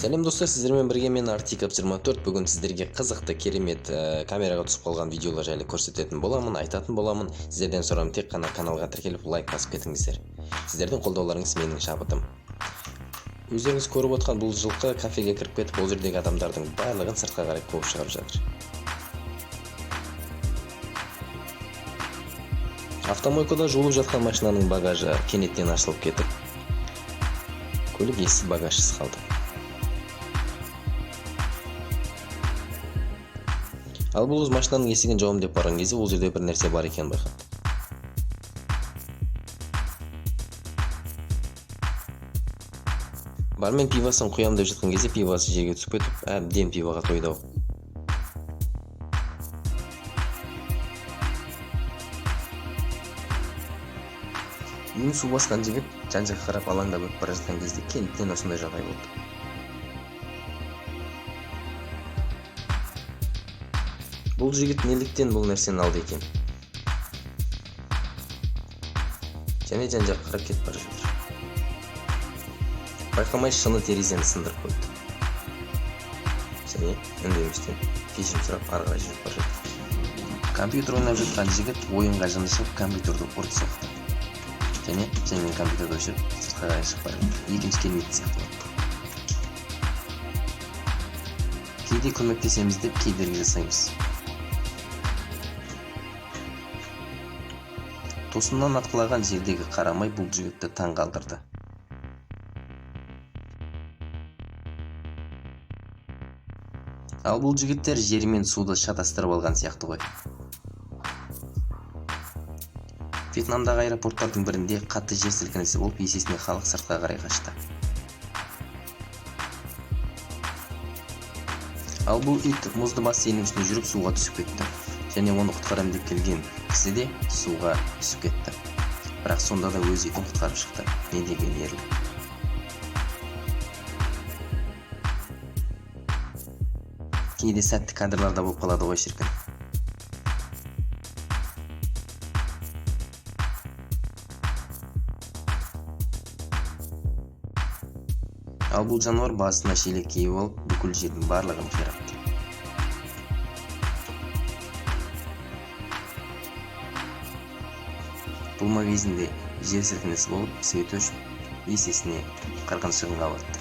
Сәлем, достар! Сіздермен бірге мен, Артикап 24. Бүгін сіздерге қызықты, керемет камераға түсіп қалған видеолар жайлы көрсететін боламын, айтатын боламын. Сіздерден сұрағым тек қана каналға тіркеліп, лайк басып кетіңіздер. Сіздердің қолдауларыңыз — менің шабытым. Өздеріңіз көріп отқан бұл жылқы кафеге кіріп кетіп, ол жердегі адамдардың барлығын сыртқа қарай қуып шығарып жатыр. Автомойкада жуылып жатқан машинаның багажы кенеттен ашылып кетіп, көлік иесі багажсыз қалды. Ал бұл қыз машинаның есігін жауам деп барған кезде, ол жерде бір нәрсе бар екенін байқады. Бармен пивосын құям деп жатқан кезде, пивосы жерге түсіп кетіп, әбден пивоға тойды ау. Үйін су басқан жігіт жан жаққа қарап, алаңдап өтіп бара жатқан кезде, кенеттен осындай жағдай болды. Бұл жігіт неліктен бұл нәрсені алды екен және жан жаққа қарап кетіп бара жатыр, байқамай шыны терезені сындырып қойды және үндеместен кешірім сұрап, ары қарай жүріп бара жатыр. Компьютер ойнап жатқан жігіт ойынға жыны шығып, компьютерді ұрып соқты және жаймен компьютерді өшіріп, сыртқа қарай шығып бара жатыр. Екінші келмейтін сияқты болды. Кейде көмектесеміз деп кедергі жасаймыз. Тосыннан атқылаған жердегі қарамай бұл жігітті таң қалдырды. Ал бұл жігіттер жер мен суды шатастырып алған сияқты ғой. Вьетнамдағы аэропорттардың бірінде қатты жер сілкінісі болып, есесіне халық сыртқа қарай қашты. Ал бұл ит мұзды бассейннің үстінде жүріп, суға түсіп кетті және оны құтқарамын деп келген кісі де суға түсіп кетті, бірақ сонда да өз итін құтқарып шықты. Не деген ерлік! Кейде сәтті кадрлар да болып қалады ғой, шіркін. Ал бұл жануар басына шелек киіп алып, бүкіл жердің барлығын қиратты. Бұл магазинде жер сілкінісі болып, свет өшіп, есесіне қырғын шығынға батты.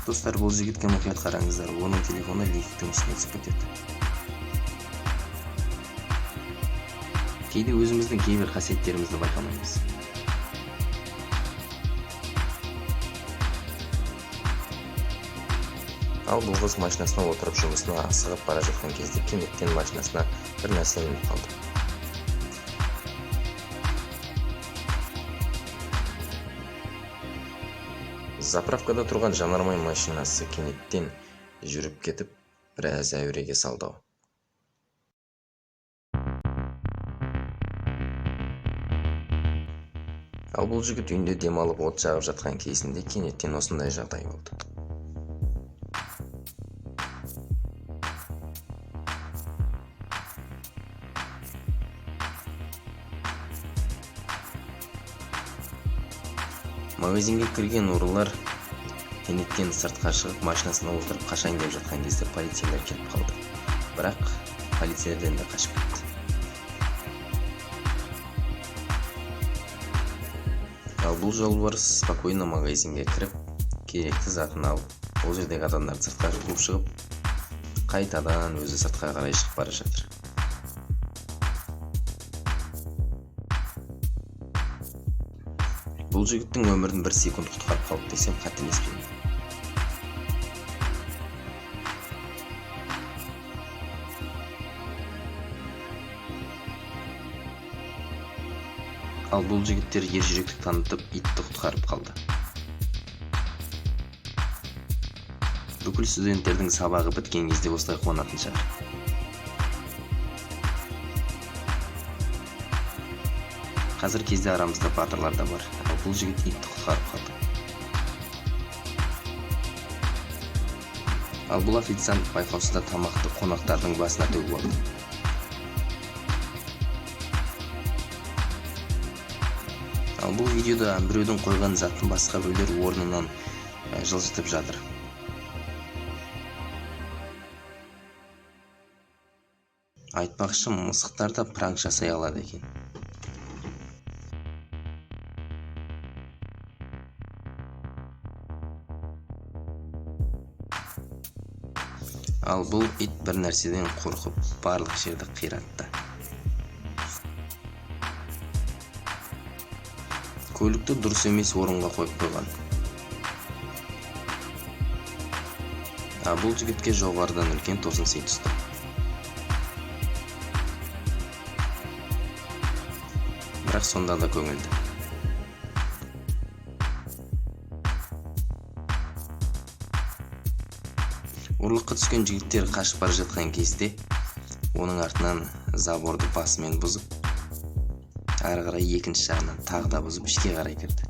Достар, бұл жігітке мұқият қараңыздар, оның телефоны лифттің ішіне түсіп кетеді. Кейде өзіміздің кейбір қасиеттерімізді байқамаймыз. Ал бұл қыз машинасына отырып, жұмысына асығып бара жатқан кезде, кенеттен машинасына бір нәрсе ілініп қалды. Заправкада тұрған жанармай машинасы кенеттен жүріп кетіп, біраз әуреге салды ау. Ал бұл жігіт үйінде демалып, от жағып жатқан кезінде кенеттен осындай жағдай болды. Магазинге кірген ұрылар кенеттен сыртқа шығып, машинасына отырып қашайын деп жатқан кезде, полицейлер келіп қалды, бірақ полицейлерден де қашып кетті. Ал бұл жолбарыс спокойно магазинге кіріп, керекті затын алып, ол жердегі адамдарды сыртқа қуып шығып, қайтадан өзі сыртқа қарай шығып бара жатыр. Бұл жігіттің өмірін бір секунд құтқарып қалды десем, қателеспеймін. Ал бұл жігіттер ержүректік танытып, итті құтқарып қалды. Бүкіл студенттердің сабағы біткен кезде осылай қуанатын шығар. Қазір кезде арамызда батырлар да бар. Ал бұл жігіт итті құтқарып қалды. Ал бұл официант байқаусызда тамақты қонақтардың басына төгіп алды. Ал бұл видеода біреудің қойған затын басқа біреулер орнынан жылжытып жатыр. Айтпақшы, мысықтар да пранк жасай алады екен. Ал бұл ит бір нәрседен қорқып, барлық жерді қиратты. Көлікті дұрыс емес орынға қойып қойған. А бұл жігітке жоғарыдан үлкен тосын сый түсті. Бірақ сонда да көңілді. Ұрлыққа түскен жігіттер қашып бара жатқан кезде оның артынан заборды басымен бұзып, ары қарай екінші жағынан тағы да бұзып ішке қарай кірді.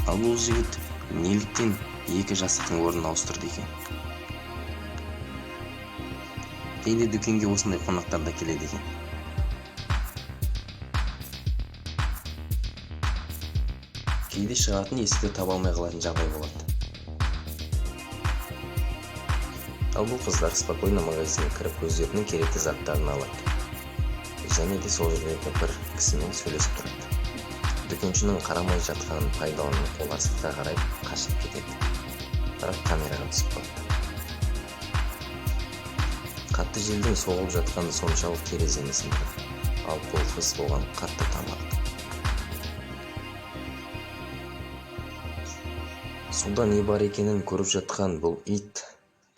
Ал бұл жігіт неліктен екі жастықтың орнын ауыстырды екен? Кейде дүкенге осындай қонақтар да келеді екен. Кейде шығатын есікті таба алмай қалатын жағдай болады. Ал бұл қыздар спокойно магазинге кіріп өздерінің керекті заттарын алады. Және де сол жердегі бір кісімен сөйлесіп тұрады. Дүкеншінің қарамай жатқанын пайдаланып, олар сыртқа қарай қашып кетеді. Бірақ камераға түсіп қалады. Қатты желдің соғылып жатқаны соншалық терезені сындырды. Ал бұл қыз оған қатты тамады. Суда не бар екенін көріп жатқан бұл ит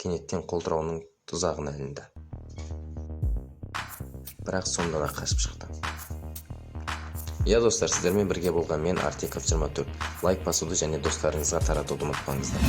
кенеттен қолтырауынның тұзағына ілінді. Бірақ сонда да қашып шықты. Иә, достар, сіздермен бірге болған мен Артиков 24. Лайк басуды және достарыңызға таратуды ұмытпаңыздар.